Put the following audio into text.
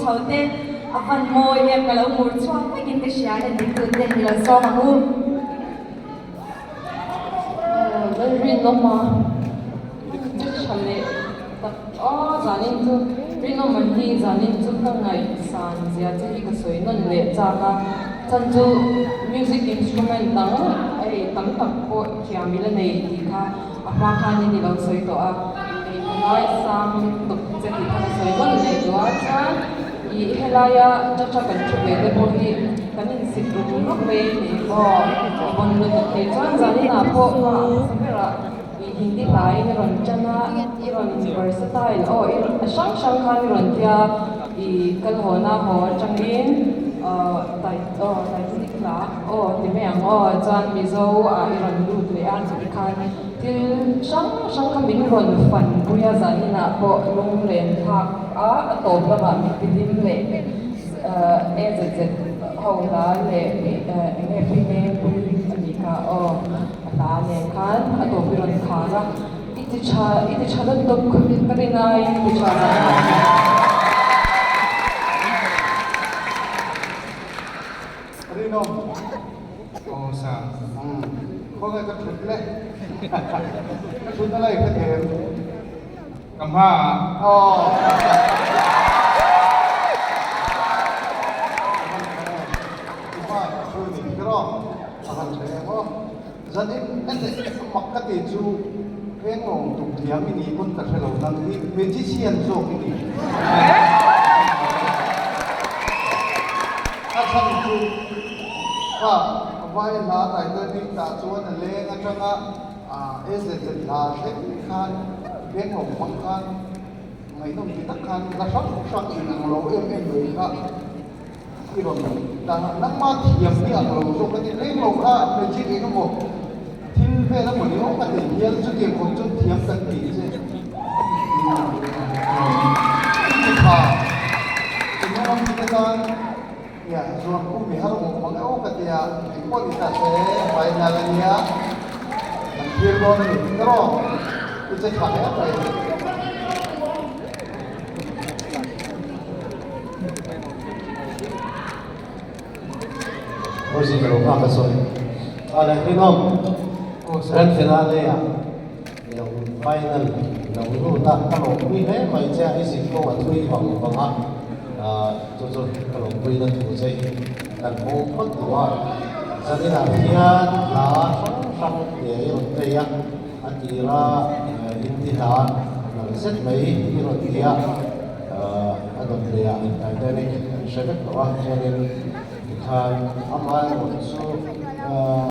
chho te a van mawi em ka lo mur chhuak vekin ka hria a dik tute i lo sawm ang u. Lalrinawma tha leh tak a zanin chu Rinawma hi zanin chu ka ngaihsan zia che hi ka sawi nawn leh chak a chhan chu music instrument dang hei tam tak pawh thiam ila nei tih kha a hma khanin i lo sawi tawh a hei ka ngaisang lutuk che tih kha ka sawi nawn leh duh a chuan ih helaia chacha kan thu ve te pawh hi kan insit ruk ruk mai a ni maw i bawn lutuk tih chuan zaninah pawh kha a hmasa berah ih hindi hlaiin i rawn tan a i rawn versatile aw i a hrang hrang khan i rawn tia ih kal haw na haw atangin ah tai aw titanic hla aw ti mai ang aw chuan mizo ah i rawn lut leh a tikhan thil hrang hrang kha min rawn fan pui a zaninah pawh lunglen thlak a a tawp lamah min ti hlim leh eh e zet zet ho hla leh eng nge pi hmel pui a nih kha aw a hla nen khan a tawp i rawn khar a i ti tha i ti tha lutuk ka rin aiin i ti tha zaninah hian. Rinawm. Aw sa. Umm. Khawnge ka thut le. Ka thutna lai ka them. Ka hma ah. Aw. I hma ah ka thu ni kher aw. A han tha em aw. Zan in en mak ka ti chu Penglawng tum thiam i nih pawn ka hre lo nang hi magician zawk i ni. A chhan chu kha vai hla Titanic tah chuan a leng atanga AZZ hla thleng khan Penglawng hmang khan ngaihnawm ti tak khan hla hrang hrang inang lo em em mai kha I rawn ta nangma thiam hi ang lo zawk ka ti reng lo kha magic eng emaw thil vel emaw ni awm ka ti hial chutiang khawp chuan thiam kan ti che i ti tha i hnung mi te tan ia zuan kum i har awm mang emaw ka tia engpawh ni ta se final ania kan thlir dawn a ni erawh i che tha hle mai. Rosie ka lo nghak a sawi. A leh rinawm Grand Finale ah i lo final i lo lut a, ka lawmpui hle mai che a, i zin kawng a thui vang vang a, chu chu ka lawmpui na thu che hi kan hmu phawt duh a. Zaninah hian hla hrang hrang te i rawn play a, a tira Hindi hla nalh zet mai i rawn ti a. A dawt leh ah Titanic an hre vek tawh a, chuanin tikhan amaherawhchu.